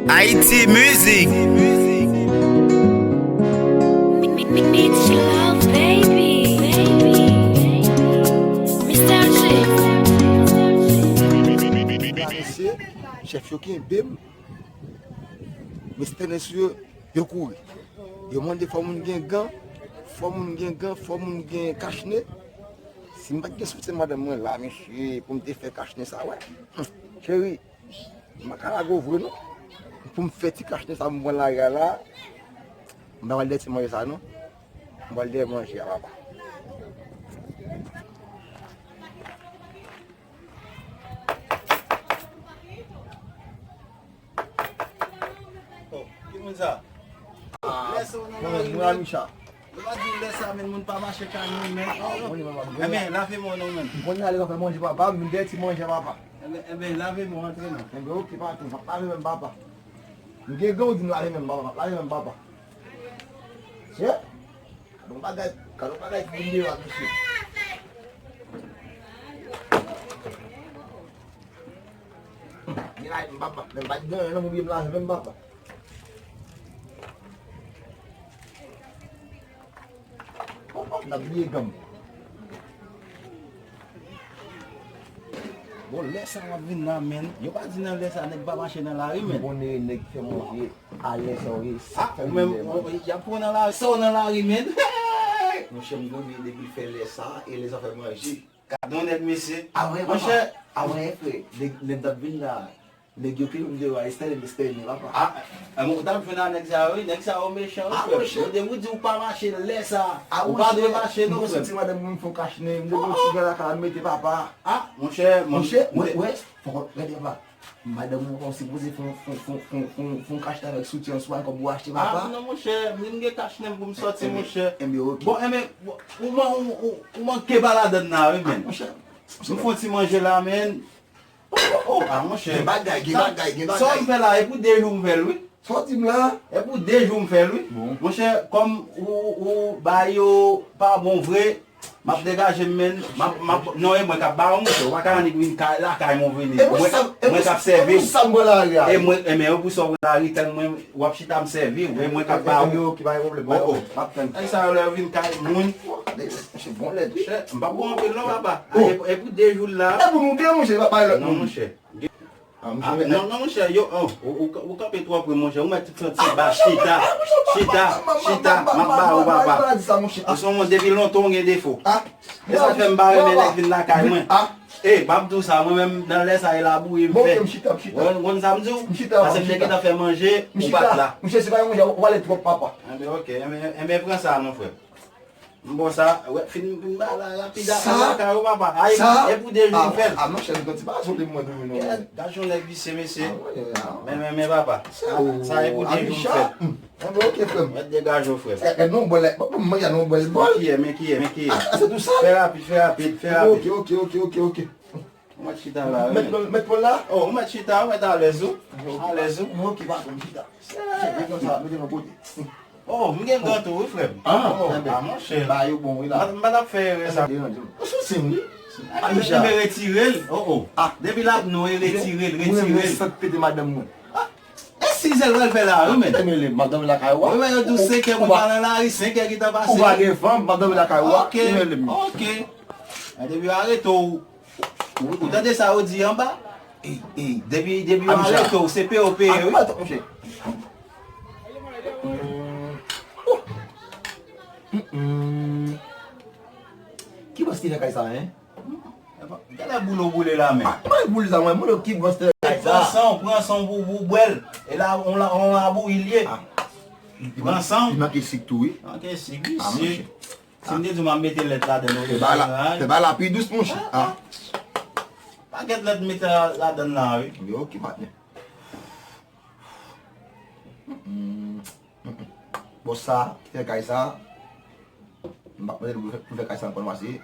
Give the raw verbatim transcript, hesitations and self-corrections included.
Haiti Music. Beach Love, baby. Mister G. Mesye, chèf yo kenbe m. Mesye tènè sou yo, yo kouri. Yo mande fò moun gen gan, fò moun gen gan, fò moun gen kachne. Si m pa t gen soutyen madanm mwen la, mesye, pou m te fè kachne sa, wè. Cheri, m pa ka lage w vre non. Pou m fè ti kachne sa m pran lari a la, m pa pral dèyè ti manje sa non. M pral dèyè manje a papa. Oh, ki moun sa? Lè sa w nan lari, men. Yo pa di w lè sa, men moun pa mache kay moun, men. Ebyen, lave men w non, men. M konn ale fè manje papa, m vin dèyè ti manje papa. Ebyen, ebyen, lave men w, antre non. Ebyen, oke, patwon, m ap lave men m papa. M gen gan w di m lave men m papa, m ap lave men m papa. Ye? Gad yon bagay, gad yon bagay ki vin deyò a, mesye. Hum, li lave men papa, men m pa t gen anyen non, m oblije m lave men papa. Hop, hop, n ap bliye gan m. Bon, lè sa w ap vin la, men. Yo pa di nan lè sa, nèg pa mache nan lari, men. M konnen nèg fè manje a lè sa w ye, sa k fè m vin la. Y ap pran nan lari, sa w nan lari, men. Monchè, m konnen depi l fè lè sa, e lè sa fè manje. Gad on nèg, mesye. Monchè. Awen, frè. Nèg, nèg t ap vin la. Nèg yo kenbe m deyò a, estèlen, estèlen, papa. Ah, ah, ou t ap jwenn ak nèg sa yo, wi. Nèg sa yo mechan, wi, frè. Monchè. Depi w di w pa mache lè sa, ou pa dwe mache, non, frè. M santi madanm mwen fè yon kachnen, m dwe gon ti gran lakay la, m mete papa. Ah, monchè, monchè, wè, wè, fòk w gade, papa. Madanm mwen pa sipoze fè yon, fè yon, fè yon kachnen avèk soutyen an sou a, kòb ou achte, papa. Ah, non, monchè, m gen kachnen m pou m sòti, monchè. Enben, oke. Bon, enben, ou, ou, ou, ou manke pa ladann la, wi, men. Monchè. M fè yon ti manje la, men. Oh, oh, oh, ah, monchè. Gen bagay, gen bagay, gen bagay. Sa w fè la, e pou de jou m fè l, wi. Sa w di m la? E pou de jou m fè l, wi. Bon. Monchè, kòm ou, ou bagay yo pa bon vre, m ap degaje m, men. M ap, m ap, non, e mwen k ap ba w, monchè. Ou pa ka annik vin kay, lakay mwen vini. Mwen, mwen k ap sèvi w. E pou sa m pran lari a. E mwen, e men, e pou sa w pran lari, tann mwen, w ap chita m sèvi w. E mwen k ap ba w. Ebyen, oke, pa gen pwoblèm. Oh, oh. M ap tann. Nèg sa yo lè yo vin kay moun. Monchè, bon lèd, wi. Monchè, m p ap ba w anpil, non, papa. Ah, e, e pou de jou l la. E pou nou de, monchè, pa bay lòt moun. Non, monchè. Ah, non, non, monchè, yo, oh, ou, ou, ou kanpe twò pre, monchè. Ou mèt fè yon ti ba, chita, chita, chita, m ap ba ou, papa. Ou se yon moun depi lontan ou gen defo. E sa fè m pa renmen nèg vin lakay mwen. E, m ap di w sa, mwen menm, nan lè sa, e labouyi m fè. Ou konn sa m di w? Paske m te gentan fè manje, ou pa t la. Monchè, se pa yon manje, ou pale twòp, papa. Enben, oke, enben, enben, pran sa, mon frè. M bon sa, wè, fin, fin ba la, rapid, rapid lakay ou, papa. Ay, e pou de jou m fè l. Ah, monchè, nou ti pa sou li mwen tou, non. Gad yon nèg visye, mesye. Men, men, men, papa. Sa e pou de jou m fè l. Enben, oke, frè m. Mèt degaje w, frè m. E, e, non, bon, lè, bon, mwen, non, bon, bon. Men kiyè, men kiyè, men kiyè. Ah, se tou sa? Fè rapid, fè rapid, fè rapid. Oke, oke, oke, oke, oke. Ou mèt chita la, wi. Mèt, mèt pran la? Oh, ou mèt chita, ou mèt alèz, ou. Alèz, ou. Oke, patwon, m chita. Mete yon sa, mete yon kote. Oh, m gen gan tou, wi, frè m. Ah, oh, enben, ah, monchè. Ba yo bon, wi, la. M pa t ap fè erè sa. Ou sou sim, wi. Amicha. Enben, retire l. Oh, oh. Ah. Depi l ap nou, e retire l, retire l. Mwen, mwen, sa k pete madanm mwen. Ah. E sizè l pral fè la, wi, men. Enben, madanm lakay ou a. Wi, men yo di w senkè, mwen pa nan lari, senkè ki tan pase. Ou pa gen fanm, madanm lakay ou a. Oke, oke. Depi yo arete w, ou, ou tande sa yo di anba? Ey, ey, depi, depi yo arete w, se peye w peye, wi. Ki bòs ki nan kay sa, en? Gade boule w boule la, men. Ah, pa boule sa, mwen, boule ki bòs te kay sa. Pran san w, pran san w pou, pou bwè l. E la, on la, on labouyi l ye. Ah. Pran san w. Li manke sik tou, wi. Manke sik, wi, sik. Si m te di w m ap mete lèt ladann, ou te ba la, te ba la pi dous, monchè. Ah, ah. Pakèt lèt mete ladann la, wi. Yo, ki patnè. Bòs sa, ki fè kay sa. M p ap mande l pou fè, pou fè kay sa ankò, non, pase.